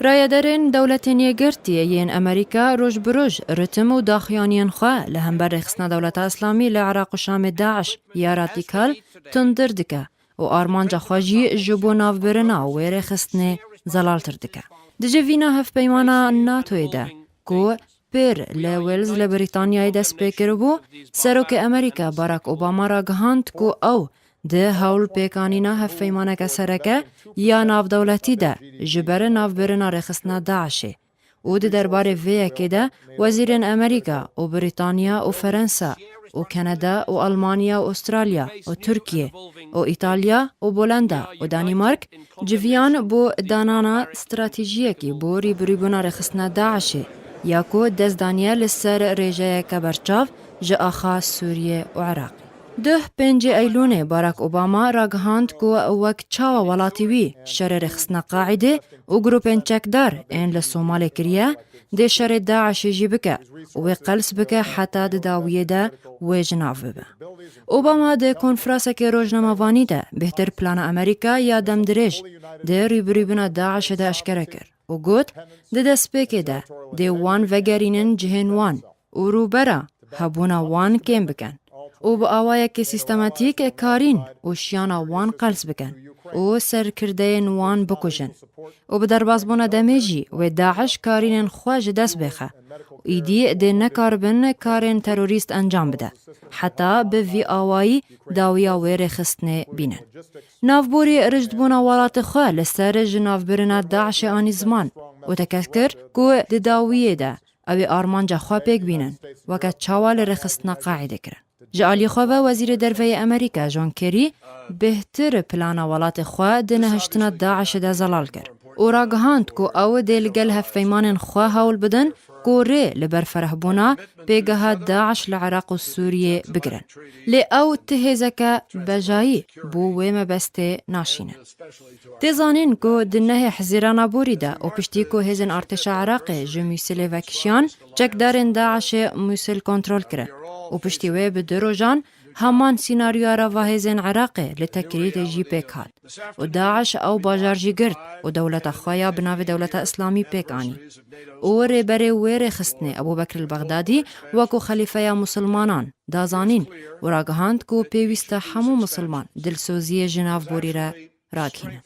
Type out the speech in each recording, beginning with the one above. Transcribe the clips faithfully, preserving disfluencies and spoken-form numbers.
Rayedarên dewletên yekgirtî yên Amerîka roj bi roj ritim û daxuyaniyên xwe li hember rêxistina Dewleta Îslamî li Iraq û Şamê DAIŞ ya radîkal tundtir dike û armanca xwe jî ji bo navbirina wê rêxistinê zelaltir dike. Di civîna hevpeymana NATOyê de ku pêr li Wales li Brîtanyayê dest pê kiribû, Serokê Amerîka Barack Obama ragihand ku ew di hewlpêkanîna hevpeymaneke sereke ya navdewletî de ji ber navbirina rêxistina DAIŞê û di derbarê vê yekê de wezîrên Amerîka û Brîtanya û Ferensa û Kanada û Almanya û Australya û Tirkiye û Îtalya û Bolenda û Danîmark civiyan bo danana stratejiyekî bo rîbirîbûna rêxistina DAIŞê ya ku dest daniye li ser rêjeyeke berçav ji axa Sûriye û Iraqê. Duh pêncê Eylûnê Barack Obama ragihand ku wek çawa welatî wî şerê rêxistina Qaîdê û grûpên çekdar ên li Somalê kiriye, dê şerê DAIŞê jî bike û wê qels bike heta di dawiyê de wê ji nav bibe. Obama di konferasekê rojnamevanî de bêhtir plana Amerîka ya demdirêj di rîbirîbûna DAIŞê de eşkere kir û got, di destpêkê de dê wan vegerînin cihên wan û rûbera hebûna wan kêm bikin û bi awayekî sîstematîk karîn û şiyana wan qels bikin û serkirdeyên wan bikujin û bi derbazbûna demê jî wê DAIŞ karînên xwe ji dest bêxe û îdî dê nekaribin karên terorîst encam bide heta bi vî awayî dawiya wê rêxistinê bînin. Navborî rijdbûna welatê xwe li ser ji navbirina DAIŞê anî ziman û tekez kir ku di dawiyê de ew ê armanca xwe pêk bînin, weke çawa li rêxistina Qaîdê kirin. Ji alî xwe ve Wezîrê Derve yê Amerîka John Kerry bêhtir plana welatê xwe di nehiştina DAIŞê de zelal kir û ragihand ku ew dê li gel hevpeymanên xwe hewl bidin ku rê li ber ferehbûna pêgeha DAIŞ li Iraq û Sûriyê bigirin. Lê ew ti hêzeke bejayî bo wê mebestê naşînin. Tê zanîn ku di nehê Hezîrana borî de û piştî ku hêzên artêşa Iraqê ji Mûsilê vekişiyan, çekdarên DAIŞê Mûsil kontrol kirin û piştî wê bi du rojan heman sînaryoya rava hêzên Iraqê li Tekrîtê jî pêk hat û DAIŞ ew bajar jî girt û dewleta xwe ya bi navê Dewleta Îslamî pêk anî û rêberê wê rêxistinê Ebû Bekr el Bexdadî wekû xelîfeya musilmanan da zanîn û ragihand ku pêwîst e hemû musilman dilsoziyê ji nav borî re ragihînin.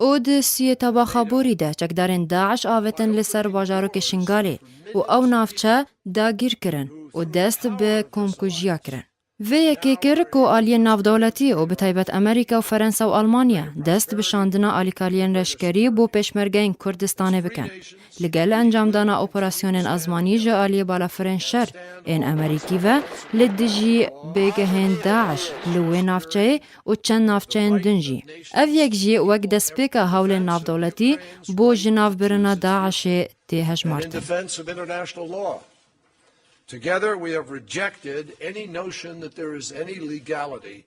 Û di siyê tebaxa borî de çekdarên DAIŞ avêtin li ser bajarokê Şingalê û ew navçe dagîr kirin û dest bi komkujiya kirin. Vê yekê kir ku aliyên navdewletî û bi taybet Amerîka û Ferensa û Almanya dest bi şandina alîkariyên leşkerî bo pêşmergeyên Kurdistanê bikin. Li gel encamdana operasyonên ezmanî ji aliyê balafirên şer ên Amerîkî ve li dijî bêgehên DAIŞ li wê navçeyê û çend navçeyên din jî. Ev yek jî wek destpêka hewlên navdewletî bo ji nav birina DAIŞê tê hejmartin. Together, we have rejected any notion that there is any legality